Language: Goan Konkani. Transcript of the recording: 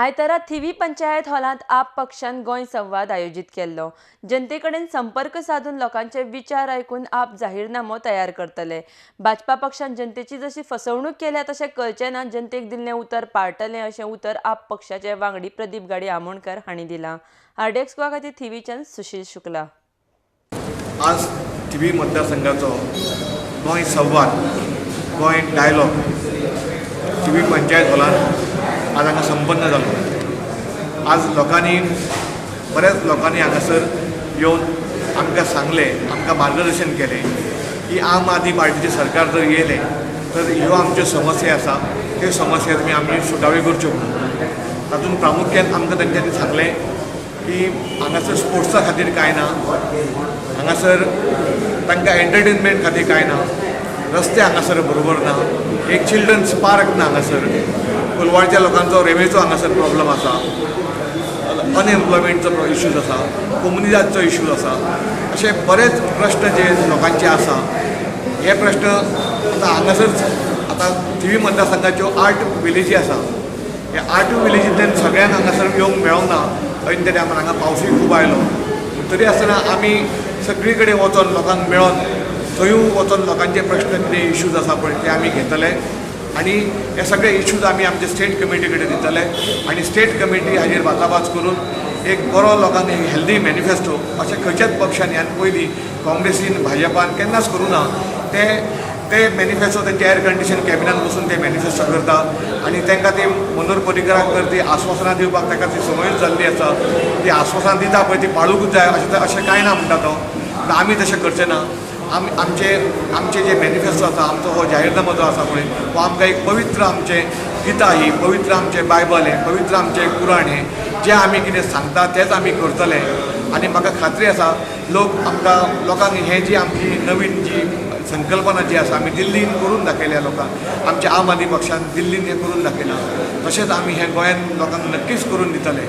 आयतारा थिवी पंचायत हॉलांत आप पक्षान गोंय संवाद आयोजीत केल्लो. जनते कडेन संपर्क साधून लोकांचे विचार आयकून आप जाहीरनामो तयार करतले. भाजपा पक्षान जनतेची जशी फसवणूक केल्या तशें करचें ना, जनतेक दिल्लें उतर पाळटलें अशें उतर आप पक्षाचे वांगडी प्रदीप गाडी आमोणकर हांणी दिलां. आरडीएक्स गोवा खातीर थिवीच्यान सुशील शुक्ला. आज थिवी मतदारसंघाचो गोंय संवाद, गोंय डायलॉग थिवी पंचायत हॉलांत आज हांगा संपन्न जालो. आज लोकांनी, बऱ्याच लोकांनी हांगासर येवन आमकां सांगलें, आमकां मार्गदर्शन केलें की आम आदमी पार्टीचें सरकार जर येयलें तर ह्यो आमच्यो समस्या आसा त्यो समस्या तुमी आमी सुटाव्यो करच्यो म्हणून. तातूंत प्रामुख्यान आमकां तेंच्यांनी सांगलें की हांगासर स्पोर्ट्सा खातीर कांय ना, हांगासर तांकां एंटरटेनमेंट खातीर कांय ना, रस्ते हांगासर बरोबर ना, एक चिल्ड्रन्स पार्क ना हांगासर, कोलवाळच्या लोकांचो रेंवेचो हांगासर प्रॉब्लम आसा, अनएम्प्लॉयमेंटचो इश्यूज आसा, कोमुनिदादचो इश्यूज आसा, अशे बरेच प्रश्न जे लोकांचे आसा. हे प्रश्न आतां हांगासर आतां थिवी मतदारसंघाच्यो 8 विलेजी आसा, ह्या 8 विलेजींतल्यान सगळ्यांक हांगासर येवंक मेळोंक ना. ऐन त्या टायमार हांगा पावसूय खूब आयलो, तरी आसतना आमी सगळी कडेन वचोन लोकांक मेळोन थंयूय वचोन लोकांचे प्रश्न कितें इश्यूज आसा पळय ते आमी घेतले आनी हे सगळे इश्यूज आमी आमचे स्टेट कमिटी कडेन दितले आनी स्टेट कमिटी हाजेर भासाभास करून एक बरो लोकांक एक हेल्दी मॅनिफेस्टो अशें खंयच्याच पक्षान ह्यान पयलीं काँग्रेसीन भाजपान केन्नाच करूं ना. ते ते मॅनिफेस्टो तेंच्या एर कंडिशन कॅबिनान बसून ते मॅनिफेस्टो करता आनी तांकां ते मनोहर पर्रीकराक तर ती आस्वासनां दिवपाक ताका ती संवयूच जाल्ली आसा. ती आस्वासनां दिता पळय ती पाळूंकूच जाय अशें अशें कांय ना म्हणटा तो. पूण आमी तशें करचें ना. आमी आमचे आमचे जे मॅनिफेस्टो आसा, आमचो हो जाहीरनामो जो आसा पळय हो आमकां एक पवित्र आमचें गीता ही, पवित्र आमचें बायबल हें, पवित्र आमचें कुराण हें, जें आमी कितें सांगता तेंच आमी करतले. आनी म्हाका खात्री आसा लोक आमकां लोकांक हें जी आमची नवीन जी संकल्पना जी आसा आमी दिल्लीन करून दाखयल्या लोकांक, आमच्या आम आदमी पक्षान दिल्लीन हें करून दाखयलां, तशेंच आमी हें गोंयांत लोकांक नक्कीच करून दितले.